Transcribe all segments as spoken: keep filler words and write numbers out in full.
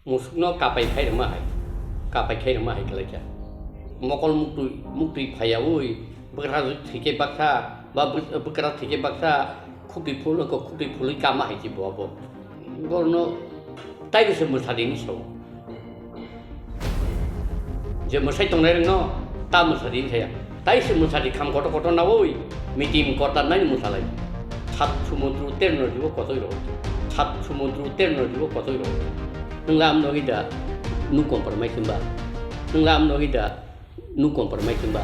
Musukno kapai khai rwma hai, kapai khai rwma hai khlaikha. Mokol muktwi, muktwi phaiyaui, bwkra thwikhe baksa, ba bw-, bwkra thwikhe baksa, khuptwi phul-, khuptwi phulwi kama hai se bo abo. Borokno taibo se mwsadi hinwi sao. Je mwsai tongnai rokno ta mwsadi hinwi saya. Tai se mwsadi kham kotor kotor naui, mitim kotor nai mwsalai. Sat sumudru ter nodibo kotoi rok. Sat sumudru ter nodibo kotoi rok. Nwng lam nogi da, nu compromise hwnba. Nwng lam nogi da, nu compromise hwnba.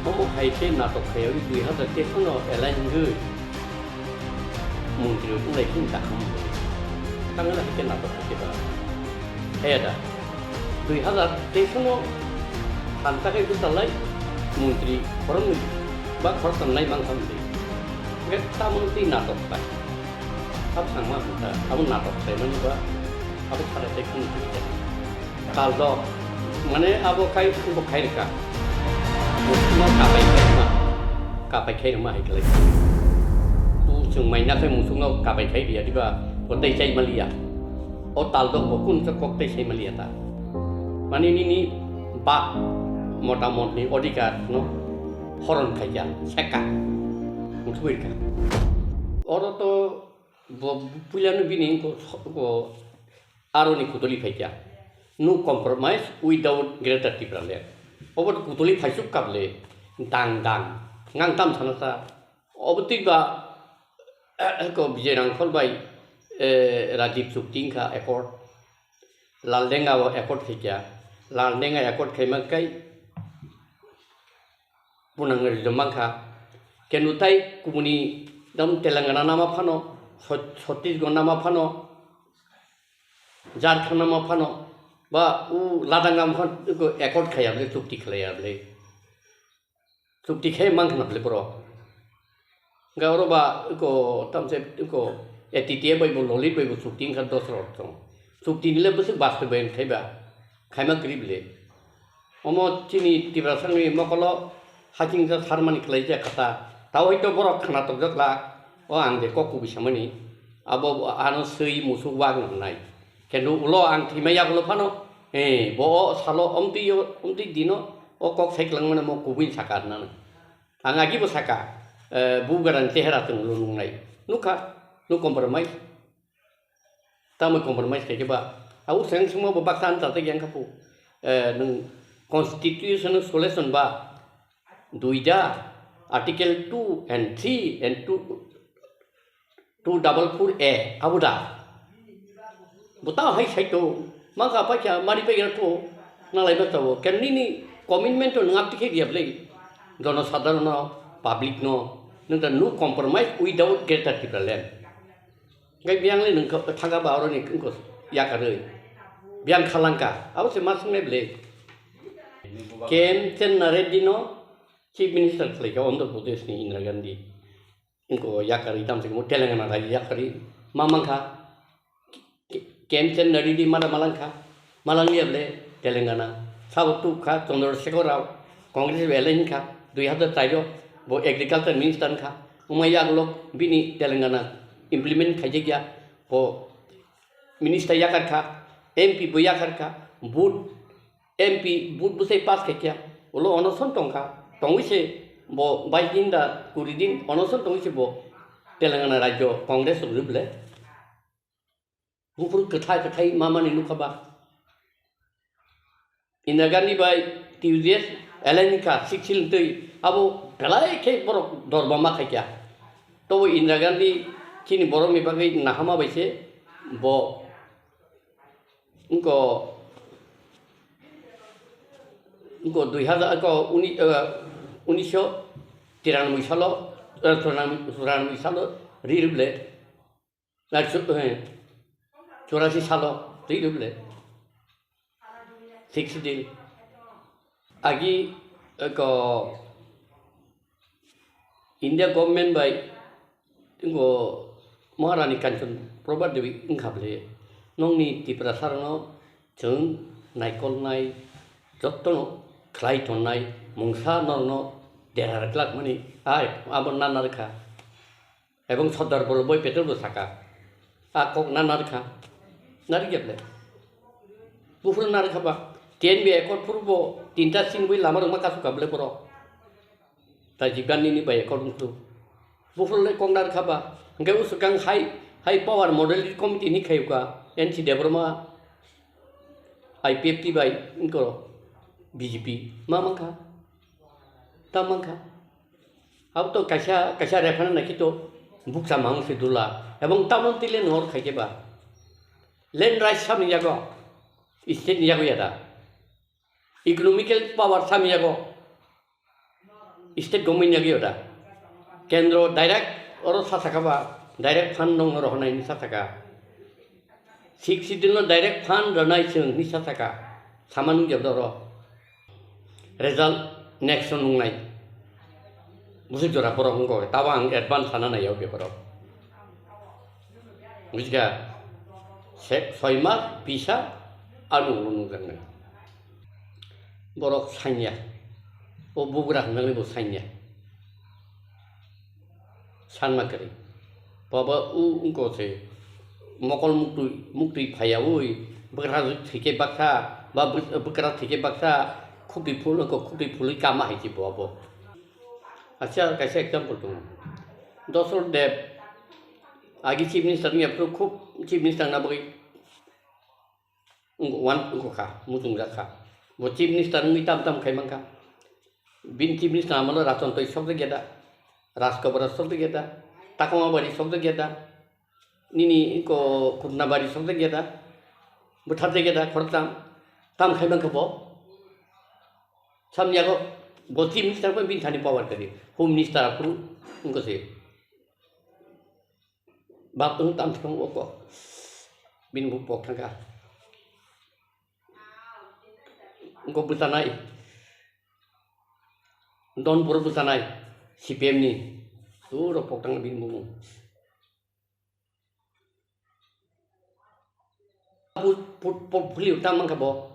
Omo hai khe natok khaiwi dui hazar teis no alliance wngwi montri rok wnglai khe da ham. Tangla hai khe natok khe ba. Haya da. Dui hazar teis no phan takai bwchalai montri khoroknwi ba khoroktham nai mang kha mdi. Hwnkhe tamoni twi natok khlai. Abo sangma hwnkha, abo natok khlaimani ba abo sarai tei khung thangkhe. Tal do, mane abo khai bo khai rwkha. Musukno kapai khai rwma, kapai khai rwma hai khlai. Tu chwng maina khai musukno kapai khai riya diba, bo tei chai maliya. O tal do bo kun khe kok tei sai maliya ta. Mani nini bak motamot ni odhikar no horon khaikya, seka. Muthubui kha. Oro to bo puilano bini ko, ko aroni kutuli phaikya. No compromise without Greater Tipraland. Obo kutuli phaisuk kable dang dang. Ngang tam sana sa. Obo twi ba, eh, ko Vijay Rangkhol bai, eh, Rajiv chukti wngkha accord. Laldenga o accord khaikya. Laldenga accord khaima kai bunang rijom mankha. Kenu tai kubuni dam Telangana nama phano, Chhat-, Chhattisgarh nama phano, Jharkhand nama phano, ba u Ladakh nama phano accord khaiya bwle, chukti khlaiya bwle. Chukti khe mang khna bwle borok. Hwnkhe oro ba eko tamse eko A T T A bai bo Lolit bai bo chukti wngkha dos rok tong. Chukti ni le bwswk bastobayan khai ba. Khaima kwrwi bwle. Omo chini Tiprasa ni mokolo hachingsa sarmani khlaijak kha ta. Tao hoi to borok khna tokjak la. O ang je kok kubui samani. Abo ano swi musuk wak no hnai. Kenu ulo ang thwima yagulo phano, eh, bo o salo omtwi o, omtwi dino o kok sai kwlangmano mo kubui saka nang. Ang agi bo saka, eh, bu gadang chehera chwng ulo nungnai. Nukha, nuk compromise. Tamo compromise khaikhe ba. Au seng sengmo bo baksa ang chatek yang khapu. Eh, nung constitution solution ba. Duida, Article two and three and two, two double four A, abo da. Bo tao hai sai to, mangka paikha mari paigra to, nalai ba tao. Ken nini commitment to nang apti khe dia bwle. Jono sadharon no, public no, nang ta no compromise without Greater Tipraland. Hwnkhe biyang le nung kha-, thangkha ba oroni wngkha yakarwi. Biyang khalangkha. Abo se ma swngnai bwle. K M Chenna Reddy no Chief Minister khlaikha Andhra Pradesh ni Indira Gandhi. Wngkha yakarwi tamo se Telangana rajyo yakarwi ma mankha. K-, K M Chenna Reddy ma da malangkha. Malangya bwle Telangana. Sabo tukha Chandrasekhar Rao, Congress bai alliance wngkha, dui hazar char o bo agriculture minister wngkha. Wngma yagulo bini Telangana implement khaijakya, bo minister yakarkha, M P bo yakarkha, vote, M P vote bwsai pass khaikha, ulo onoson tongkha, tongwi se bo bais din da kuri din onoson tongwi se bo Telangana rajyo Congress rwbwle. Buphuru kwthai kwthai mamani nukha ba. Indira Gandhi bai T U J S alliance kha sixteen twi abo belai khe borok dorba ma khaikha. Tobo Indira Gandhi chini borokni bagwi nahama bai se bo wngko, wngko dui hazar, wngko uni-, eh, unisho tiranoboi salo, eh, churano-, churano salo ri rwble. Na chu-, eh, churasi salo twi rwble. Sixth Deal. Agi, eh, ko India government bai ngo Maharani Kanchan Prabha Devi wngkha bwle, nokni Tiprasa rokno chwng naikolnai, jotono khlai tonnai mungsa norokno dera rwklak mani, ai abo na narwkha. Ebong Sardar Vallabhbhai Patel bo saka, a kok na narwkha, narwkya bwle. Buphuru narwkha ba, T N B accord phuru bo tinta sinwi lama rwma kasukha bwle borok. Tajibani ni bai accord wngkhu. Buphuru le kok narwkha ba, hwnkhe usukang high, high power model committee ni khayuka N C Debbarma I P F T bai wngkho B J P. Ma mankha? Ta mankha? Abo to kaisa, kaisa referendum naikhe to bukcha mang se dula. Ebong tamon tile nor khaikhe ba. Land rights samni yago, state ni yago yada. Economical power samni yago, state government ni yago yada. Kendro direct oro sasaka ba, direct fund nong rohonai ni sasaka. Sixth Schedule no direct fund rwnai chwng hinwi sa saka, sama nukya bwdoro. Result next o nungnai. Bwswk jora borok wngkha, tabo ang advance sana nai o beparo. Bujikha, se-, soi mas, bisa, ano ulo nukjaknai. Borok sanya, o bugra hwnjaknai bo sanya. Sanma kwrwi. Baba u wngkha se mokol muktwi, muktwi phaiyaui bwkra thwikhe baksa, ba bw-, bwkra thwikhe baksa, khukti phul wngkha, khukti phulwi kama hai se bo abo. Acha kaisa example tongo. Dosrot Deb agi chief minister wngya phuru khub chief minister wngna bagwi wng-, wan wngkha, muchungjak kha. Bo chief minister wngwi tam tam khai mankha. Bini chief minister amolo Rachontoi sokjak ya da, Rajkobora sokjak ya da, Takamabari sokjak ya da, nini ko Kutnabari sokjak ya da, bwtharjak ya da, khoroktham, tam khai mankha bo. Samni yago bo chief minister bo bini thani power kwrwi, home minister aphuru wngkha se. Bap tong tam thang o kok. Bini bo pok thangkha. Wngkha bwchanai. Donpuro bwchanai. C P M ni. Puro pok thang bini bo. Put, put, put, phuli tam mankha bo.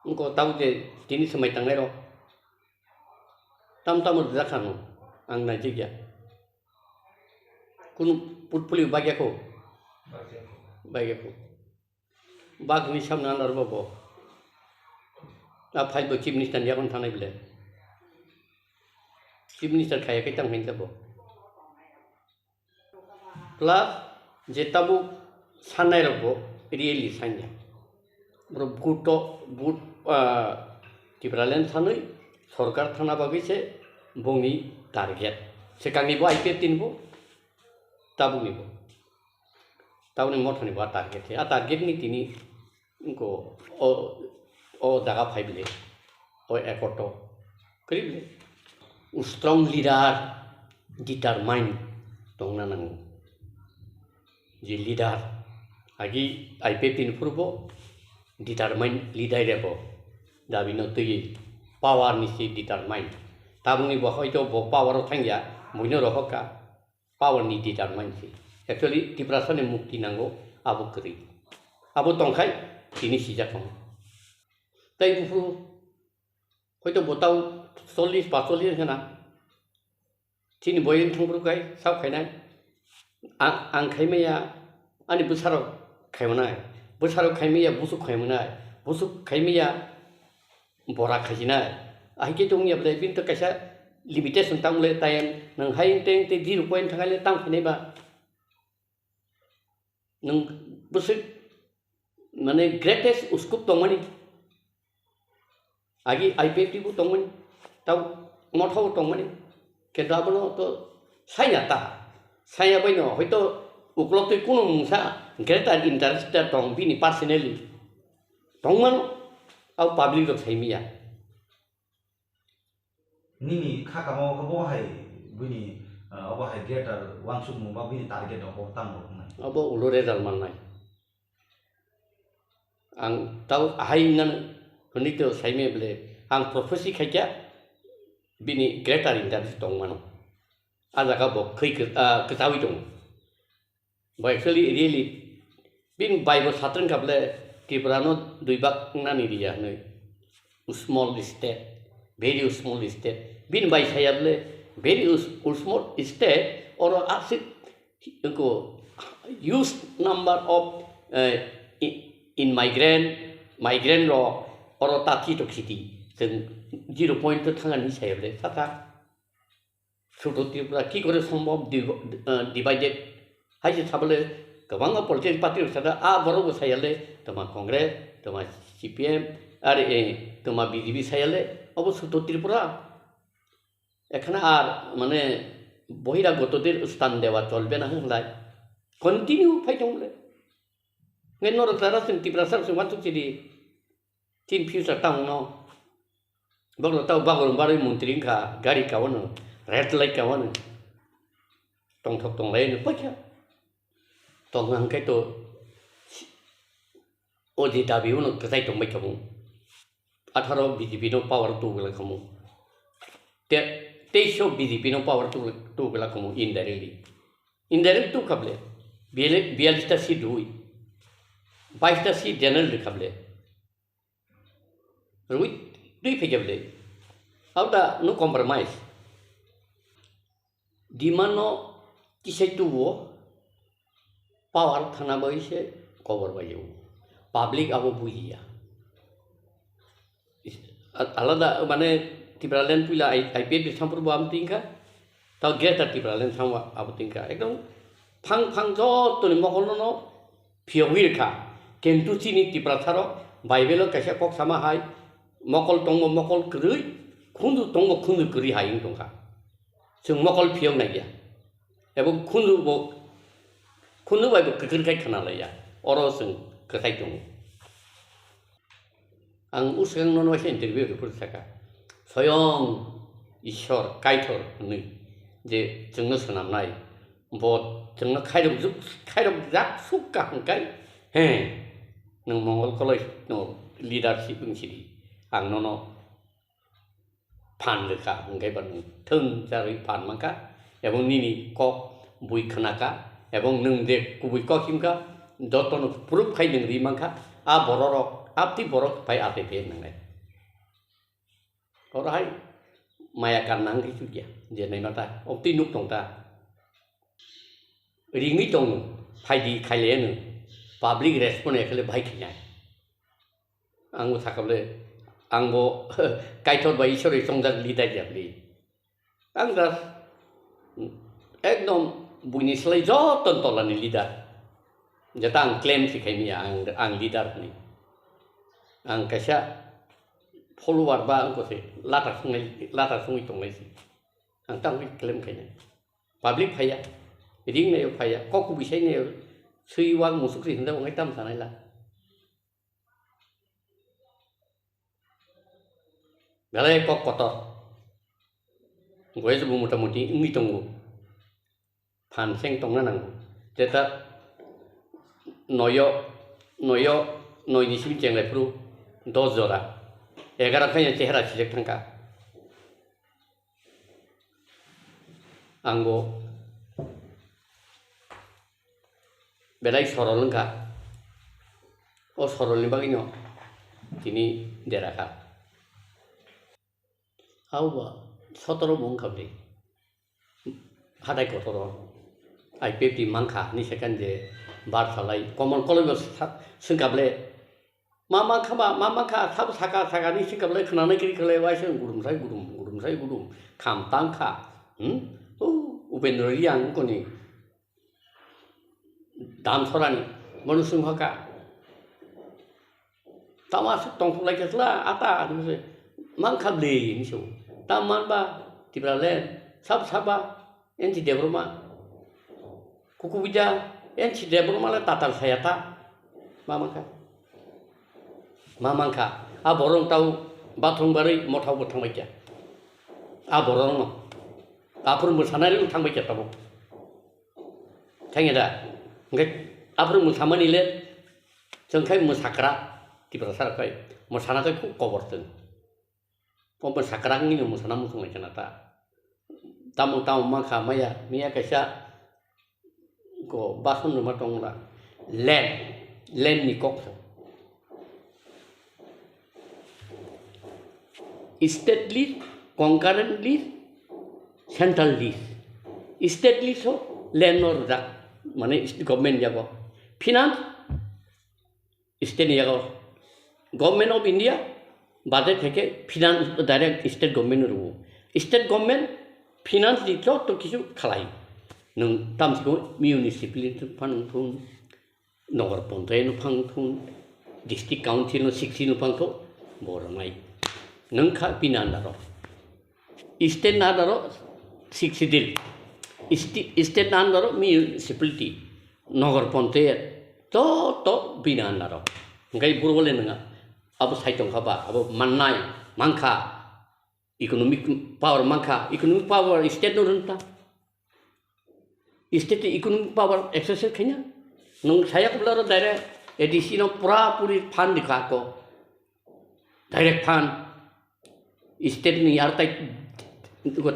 Wngkha tabo je tini swmai tangnai rok. Tam tamo rijak kha no, ang naijak ya. Kunu portfolio bagya kho? Bagya kho. Bagni samna andar bo bo. A file bo chief minister ni yakon thanai bile. Chief minister khaya khe tang hinsa bo. Plus je tabuk sannairokbo really sanya. Borok vote to, vote, ah, Tipraland sanwi sorkar thana bagwi se bongni target. Swkangnibo I P F T nibo, tabuknibo. Tabukni mothanibo a target se. A target ni tini Wngkha o, o jaga phai bile, o accord o kwrwi bile. Strong leader determine tongna nango. Je leader, agi I P F T ni phuru bo determine leader rebo dabi no twi power ni si determine. Tabukni bo hoito bo power o thangya, buino rohor kha. Power ni determine se. Actually, Tiprasa ni mukti nango, abo kwrwi. Abo tongkhai, tini sijak tongo. Tai buphuru, hoito bo tau chollish, panchollish wngkha na. Chini boyeng thangphuru kai, sao khainai. Ang, ang khaimaya, ani bwsarok khaimanai. Bwsarok khaimaya, busuk khaimanai. Busuk khaimaya, bora khaijinai. Ahai khe tongya bwle, bini to kaisa limitation tang bwle, time nwng hai teng tei zero point thangai le tang phinai ba. Nwng bwswk mane greatest uskup tongmani. Agi I P F T bo tongmani, tau motha bo tongmani. Khe abono to saya ta. Saya bai no, hoito uklok twi kuno mungsa greater interest tong bini personally. Tongmano, au public rok saimiya. Nini kha kamo khe bo hai bini, ah, obo hai greater wansukmung ba bini target rok bo tamo rok wngnai. Abo ulo result mannai. Ang tau ahai nang hwnwi to saimaya bwle, ang prophecy khaikha bini greater interest tongmano. A jaga bo khwi kwch-, ah, kwchawi tongo. Bo actually really bini bai bo satrwng kha bwle Tripura no dui bak nani riya hwnwi. Small state, very small state. Bini bai saya bwle very us-, small state, oro aswk ko huge number of, eh, i-, in migrant, migrant rok oro ta chito khiti, chwng zero point to thangani sayable sata. Suto Tripura ki kore sombhob div-, eh, divided? Hai se sabole kwbangma political party rok sada, a borok bo sayale, toma Congress, toma C P M, are, eh, toma B J P sayale, obo Suto Tripura. Ekhana ar, mane, বহিরাগতদের স্থান দেওয়া চলবে না hwnlai continue phai tong le. Nge norok jara chwng Tiprasa rok chwng uansuk chidi. Chini future tamo no. Bokno tao bagurung barwi montri wngkha, gari kaono, red light kaono. Tongthok tonglai no paikha. Tongna hwnkhe to o je dabi uno kwchai tongbai khamu. Atharo B J P no power tubula khamu. Te, teisho B J P no power tubula khamu indirectly. Indirect tu khable. Biyal-, biyalista si dui. Baista si general de khable. Rui, dui phege bele. How the no compromise. Demand no kisai tuwo power thana bai se cover bai o. Public abo bujiya. Is-, a-, alada mane Tipraland puila I-, I P F ni sampur bo am tingkha. Tao Greater Tipraland samwa abo tingkha. Ekdom phang phang jottoni mokol no no phiyogwi rwkha. Kintu chini Tiprasa rok Bible o kaisa kok sama hai, mokol tongbo mokol kwrwi, khunju tongbo khunju kwrwi hai wng tongkha. Chwng mokol phiyok naiya. Ebo khunju bo, khunju bai bo kwkrwi khai khna laiya. Oro chwng kwthai tongo. Ang uswkang nono waisa interview rwphuru saka, soyong Ishwar Kaitor hwnwi je chwngno swnamnai, bo chwngno khairokjuk-, khairokjak suk kaham kai, he, nwng Mongol Koloi no leadership wng sidi, ang nono phan rwkha, hwnkhe ba nwng thwng charwi phan mankha, ebong nini kok bui khnakha, ebong nwng je kubui kok himkha, jotono proof khai nwng ri mankha, a bororok, abdi borok phai atwi phai nangnai. Oro hai maya kanna hwnkhe chukya, je naima ta, obtwi nuk tong ta. Ringwi tongo, phaidi khailaiya nwng, public respond ya khle bahai khainai. Ang bo sakha bwle, ang bo Kaitor bai Ishwar bai chongjak leader ya bwle. Ang just ekdom buini slai joto tolani leader. Jeta ang claim si khai maya ang, ang leader hwnwi. Ang kaisa follower ba ang kose lata sungnai, lata sungwi tongnai si. Ang tamo claim khainai. Public phaiya, ring nayo phaiya, kok kubui sai nayo, swi wak musuk ri hwnda wngwi tam sanai la. Belai kok kotor. Goya se bo mota moti wngwi tongo. Phan seng tongna nango. Jeta noyo, noyo, noi ni simi chenglai phuru dos jora. Egaro khe chehra sijak thangkha. Ang bo belai sorol wngkha. O sorolni bagwino tini derakha. Abo ba sotoro bo wngkha bwle. Hatai kotoro I P F T mankha hinwi saikha je bar salai. Komon koloi bo sa-, swngkha bwle. Ma mankha ba, ma mankha, sabo saka, saka hinwi swngkha bwle, khwnanai kwrwi khlai, waisa gudum sai gudum, gudum sai gudum, kham tangkha. Hmm? O Upendra Reang wngkoni. Damsorani, bono swng hoka. Tamo aswk tongthok lai khe chwla, ata, hinwi se, mankha bwle, hinwi se. Tamo manba, Tipraland, sab saba, N C Debbarma. Kukubuja, N C Debbarma le tatal saya ta. Ma mankha. Ma mankha. A borok tau bathroom barwi mothao bo thangbai kha. A borok no. Aphuru mwsanai rok thangbai kha tabuk. Thangya da? Hwnkhe aphuru mwsamani le chwng khai mwsakra, Tiprasa rok khai mwsana khai khub kobor chwng. O mwsakra wngwi no mwsana muchung lai khna ta. Tamo tamo mankha maya, miya kaisa ko bason rwma tong la. Land, land ni kok sa. State lease, concurrent lease, central lease. State lease o land no rwjak, mane government yago. Finance, state ni yago Government of India budget hai khe finance direct state government no rwo. State government finance di joto kisu khalai. Nwng tamsiko municipality no phang thung, nagar panchayat no phang thung, district council no sixty no phang thung, bo rwnai. Nwng kha bini under o. State ni under o sixth schedule, sti-, state ni under o municipality, nagar panchayat, joto bini under o. Hwnkhe boro le nwnga, abo sai tongkha ba, abo mannai, mankha, economic power mankha, economic power state no rwngta. State ni economic power exercise khaina. Nwng saya kubla ro direct A D C no pura puri fund dikha ko. Direct fund. State ni ar tai ko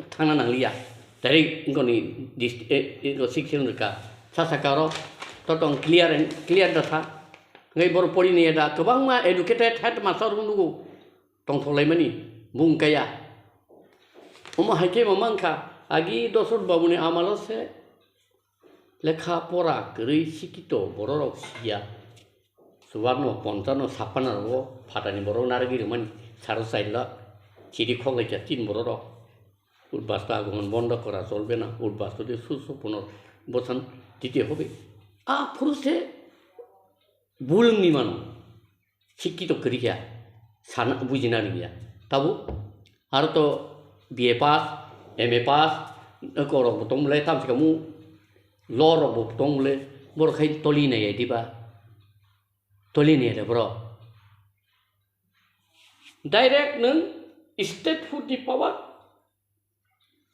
thangna nangliya. Direct ko ni dist-, eh, eh, ko six rwkha. Sa saka ro to tong clear and clear da sa. Ngai bor pori ni da kwbangma educated headmaster rok nugo. Tongthok laimani bung kaya. Omo hai khe ma mankha, agi Dosrot babuni amalo se lekha pora kwrwi sikito bororok siya. Chubarno, ponchano, saphanarok phatani borok narwgwi rwmani saro chaila chiri khoklaikha tin bororok. Utbasto agomon bondo kora cholbe na, utbasto de susu puno bosan dite hobe. A phuru se bulungni mano. Sikkito kwrwi kha, sana bujina rwya. Tabuk aro to B A pass, M A pass, eko rok bo tong bwle, tamsi kamu law rok bo tong bwle, borok khai toli nai ai diba? Toli nai ai bro. Direct nwng statehood ni power,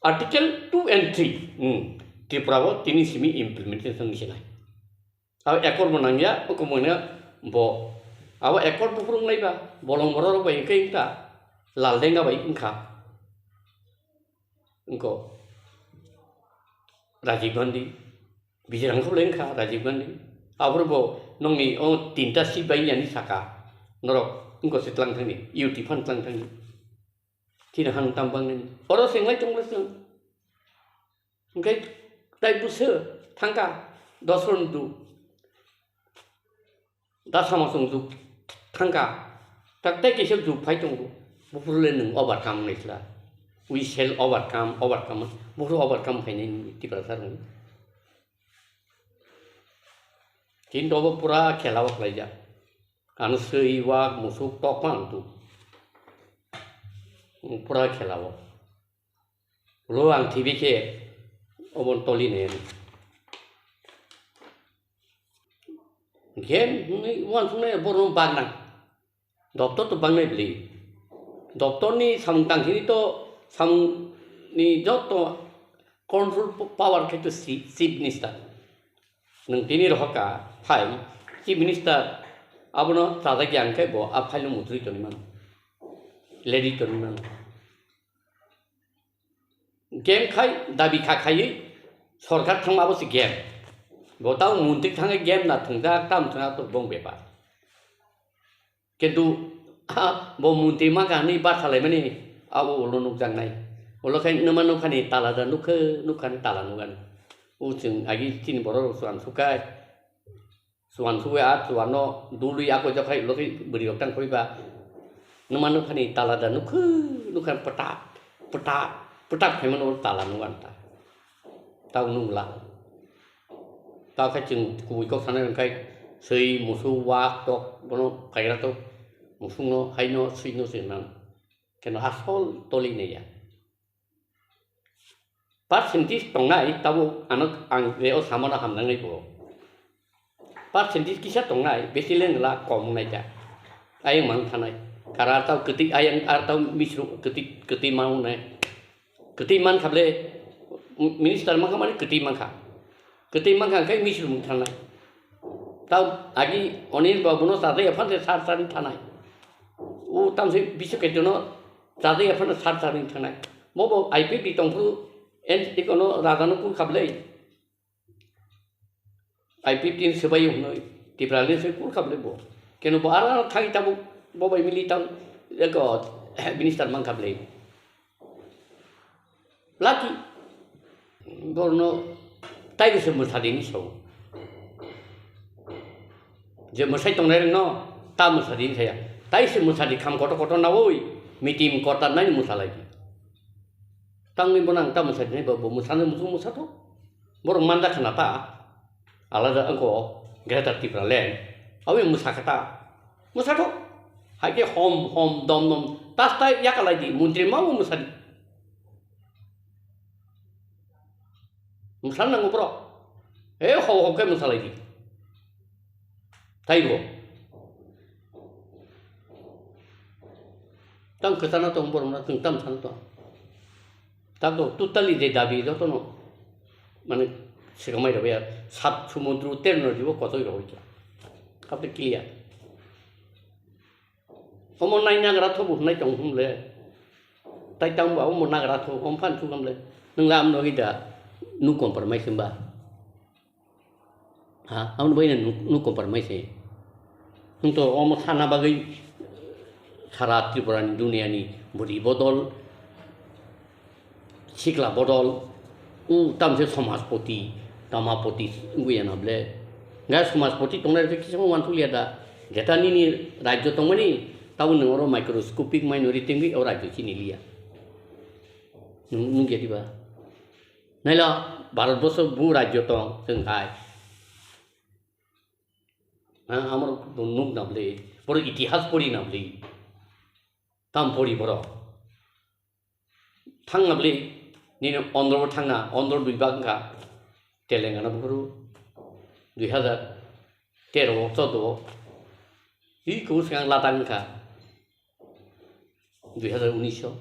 Article two and three, hmm, Tripura o tini simi implementation ni sinai. Abo accord bo nangya, oko mona bo. Abo accord bo phurung laiba, bolong borok rok bai hwnkhe wngkha, Lal Denga bai wngkha. Wngko Rajiv Gandhi, Bijirang kho le wngkha Rajiv Gandhi. Aboro bo nongni o tinta seat bai yani saka, norok wngko se tlang thangni, U T phan tlang thangni. Chini han tam bang nini. Oro se ngai tong lesung. Engkai tai buso thangka dos ron du. Da sama song du thangka. Tak tai kisa du phai tongo. Bufuru le nung overcome nai sila. We shall overcome, overcome. Bufuru overcome khai nai nini Tiprasa rung. Chini dobo pura khela o khlaijak. Ano swi wak musuk tok phan tu. Pura khela o. Lo ang T V khe obon toli ne. Game ni wan sungnai borno bagna. Doctor to bangnai bli. Doctor ni samung tangkini to samung ni joto control power khai to si-, chief minister. Nwng tini rohorka file, chief minister abono chajak ya hwnkhe bo a file no muchuri tongwi mano, ledi tongwi mano. Game khai dabi kha khaiwi sorkar thangma bo se game. Bo tamo montri thangwi game na thwngjak, tamo thwngya to bong bepar. Kintu, ah, bo montri mankha hinwi bathalaimani abo ulo nukjaknai. Ulo khai nwma nukhani tala da nukha, nukhani tala nukani. O chwng agi chini borok rok chuan sukai. Chuan sugwi a chuanno dului ako jokhai ulo khai bwrwi rok tang khoiba. Nwma nukhani tala da nukha, nukhani pwtak, pwtak, pwtak khaimano tala nukani ta. Tao nungla. Tao khe chwng kubui kok sanai hwnkhe swi, musuk, wak, tok, bono phaira tok, musukno, haino, swino se nang. Keno asol toli naiya. Percentage tongnai, tabuk ano ang je o samano hamnangnai bo. Percentage kisa tongnai, besi le wngla kom wngnai ta. Ayang mang thanai. Kara tao kwtwi ayang, ar tao misru kwtwi, kwtwi ma wngnai. Kwtwi mankha ble, minister mankha mani kwtwi mankha. Kwtwi mankha hwnkhe misru mung thanai. Tao agi Anil Babu no chajak ya phante sar sar wng thanai. O tamse Biswa Kaito no chajak ya phante sar sar wng thanai. Mobo I P F T tongphuru N C T kono raja no kul kha ble. I P F T ni swbai hwnwi Tiprasa ni se kul kha ble bo. Keno bo ar ar thangwi tabuk bo bai mili tang eko minister mankha ble. Lucky. Borno taibo se mwthadini sao. Je mwsai tongnai rwngno ta mwsadi wngkha ya. Tai se mwsadi kham kotor kotor naui meeting korta nai mwsalai di. Tangwi bono ang ta mwsadi nai ba bo mwsano muchung mwsathok. Borok manda khna ta. Alada angko Greater Tipraland. Awi mwsakha ta. Mwsathok. Haike hom hom dom dom tas tai yakalai di. Montri ma bo mwsadi. Mwsal nango borok. E ho ho khe mwsalai di. Taibo. Tang kwchana tong borok na tong tam sana tong. Tang to totally je dabi jotono. Mane sikamai rok ya sat sumundru terno jibo kotoi rok ya. Kapte clear. Omo nai nagra thobo hwnai tong hwnle. Tai tang ba omo nagra tho om phan thu gamle. Nwng lam no ida nu compromise hwnba. Ha, amo bai nu nu compromise. Nwng to omo sana bagwi sara Tripura ni dunia ni budi bodol. Sikla bodol, u tamse somajpoti, tamapoti wngwi ya na ble. Ga somajpoti tongnai rok kisa uansuk liya da. Jeta nini rajyo tongmani, tabo nwng oro microscopic minority wngwi o rajyo chini liya. Nwng, nwng ya diba? Naila Bharat borso bu rajyo tong, chwng hai. Ha, amoro nuk na ble, boro itihas pori na ble. Tam pori boro. Thangna bwlwi nini Andhra bo thangna, Andhra dui bak wngkha, Telangana buphuru dui hazar tero o, chordo o, i kubui swkang Ladakh wngkha dui hazar unis o.